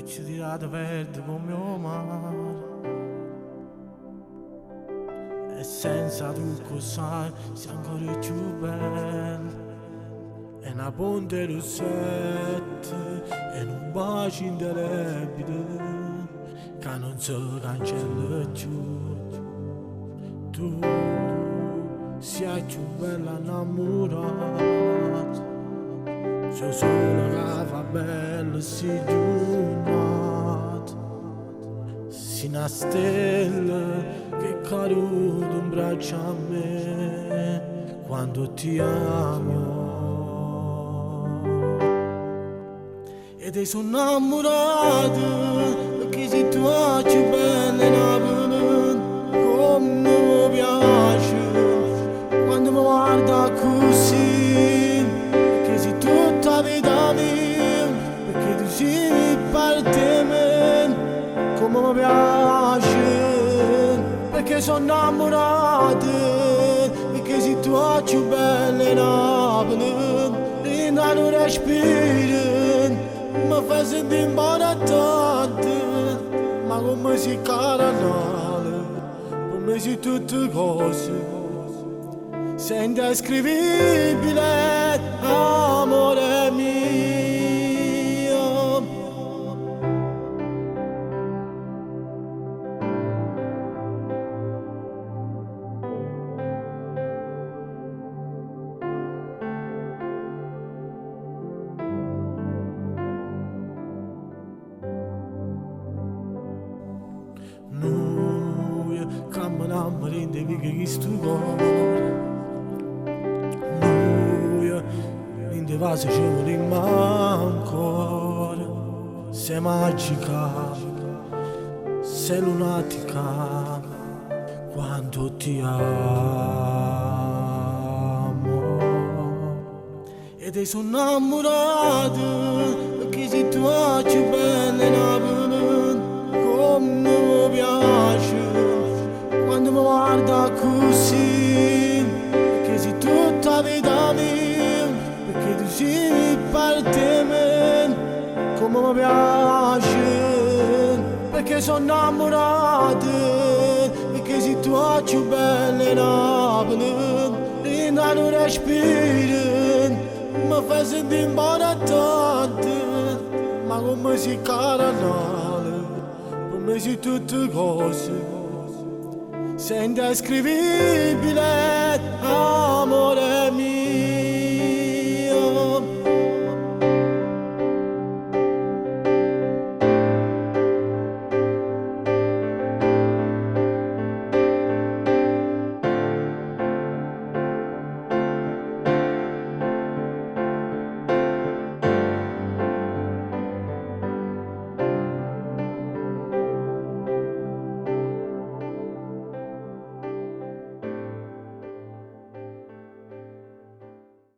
L'uocchie tirate verde come 'o mare. E senza trucco sai, sei ancora più bella. È 'na ponta 'e russetto e nu bacio indelebile ca nun se cancella cchiù. Tu si 'a cchiù bella 'nnammurata, si 'o sole ca fa bella 'sti jurnate, si 'na stella che è caduta 'mbraccio a me quando ti amo. E te so' 'nnammurato pecché si tu 'a cchiù bella 'e Napule, comme me piace quando me guarda accussì, pecché si tutta 'a vita mia, pecché tu si parte 'e me, comme me piace, pecché so' 'nnammurato, pecché si tu 'a cchiù bella 'e Napule, dint' 'a nu respiro me fa sentì importante, ma comme si carnale, pe me si tutte cose, sei indescrivibile, amore mio. Nuje cammenammo dint' 'e viche 'e chistu core, nuje dint' 'e vase ce vulimmo ancora. Sei magica, sei lunatica, quanto ti amo. E te so' 'nnammurato pecché si tu 'a cchiù bella 'e Napule, comme me piace quando me guarda accussì, pecché si tutta 'a vita mia, pecché tu si parte 'e me, comme me piace, pecché so' 'nnammurato, pecché si tu 'a cchiù bella 'e Napule, dint' 'a nu respiro me fa sentì importante, ma comme si carnale, pe me si tutte cose, sei indescrivibile, amore mio.